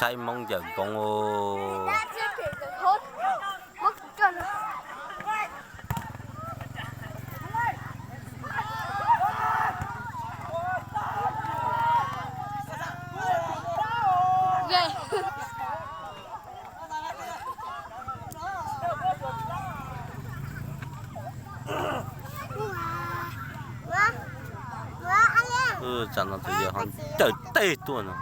Saib Hmoob ncaws npoov. Tsam no tus yawg ho ncaws teg tuaj no.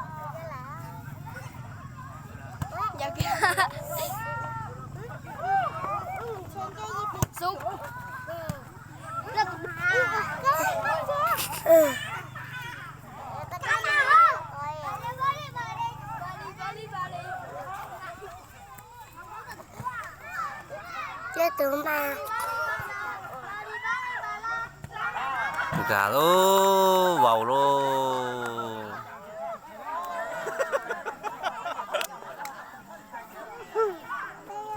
Nkag lauj, vau lauj.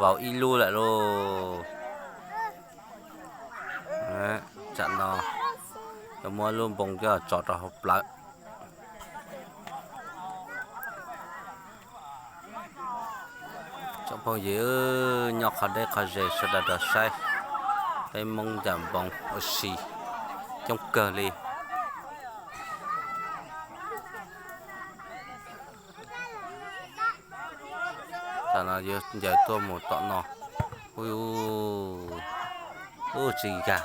Vau ib lub lawm lauj. Tsam no yuav muab lub npoo coj tso rau hauv plawv. Tsoom phooj ywg nyob qhov deb qhov ze sawv daws rov saib peb Hmoob ncaws npoov ua si coob kawg li. Tam no yuav ncaws tuaj mus tom no. Ub, ub, tsis nkag,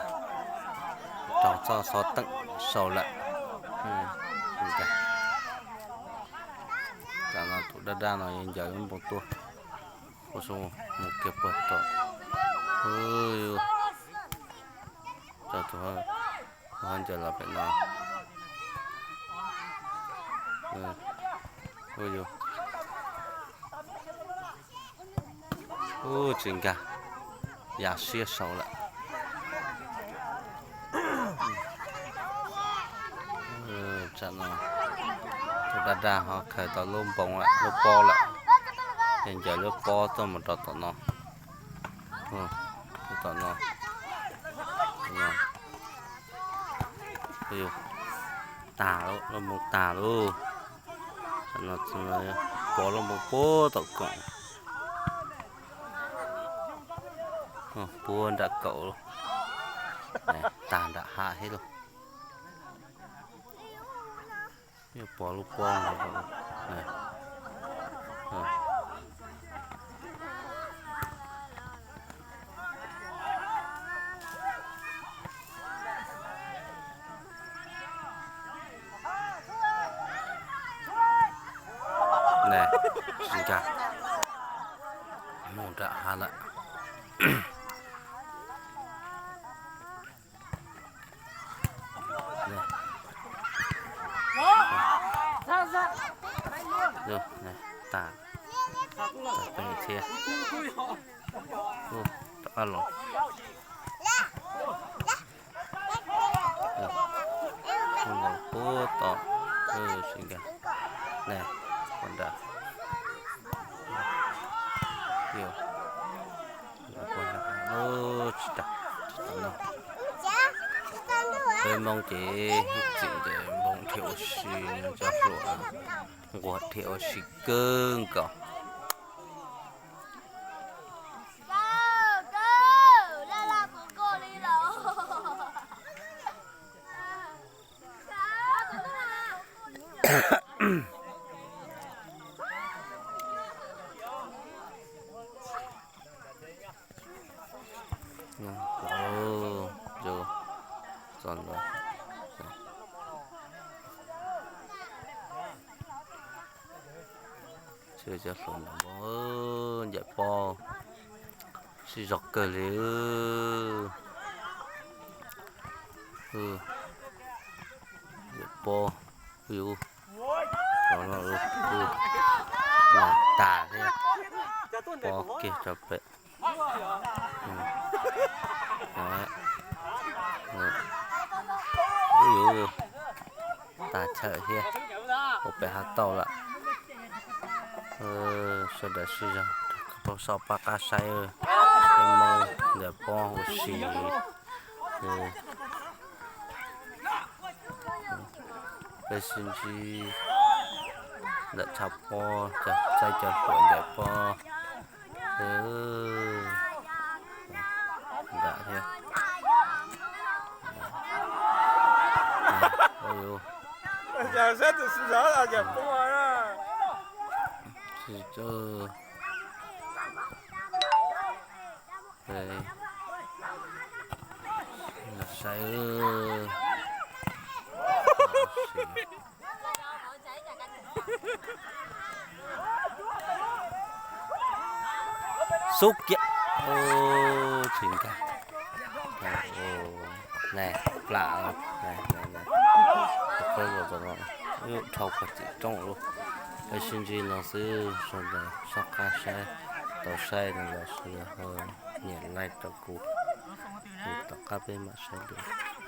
raug txoj xov teem sau lawm. Tsis nkag. Tam no tus daj daj no yuav ncaws lub npoo tuaj, mus kiag puag tom. Tus ho ncaws los pem no. Ub, tsis nkag, ya siab sau lawm. Tsam no tus daj daj ho khaws tau lub npoo lawm, lub pob lawm, ces ncaws lub pob tuaj mus rau tom no. Tom no. Tag, lub npoo tag lauj. Tam no pov lub npoo puag tom koom, puag nram kaum, tag nram hav thiab lauj. Pov lub pob no. Tsis nkag, mus nram hav lawm. Tag, tag pem thiab. Rov qab los. Los puag tom, tsis nkag. Nws, ua nrad. Tsis tau, tsis tau no. Peb Hmoob ces ib txwm ncaws npoo dhia ua si, cov hluas nquag dhia ua si kawg nkaus. Cov hluas ncaws pob sib zog kawg li. Ncaws pob, tag thiab, pob kiag rau pem. Ub yuv, tag chaw thiab, ua pem hav tauj lawm. Sawv daws sib zog rau saum pab qab saib, peb Hmoob ncaws pob ua si. Peb sib ntsib Ntawm tshav pob, txaij cov hluas ncaim pob. Nram thiab. Saib. Xub kiag. Tsis nkag. Nais, plam. Qhov no dhau koj txiv roob lawm. Peb sib ntsib no xwb, sawv daws soj qab saib, tau saib no los sis ho nias like rau kuv, tom qab peb mam saib dua.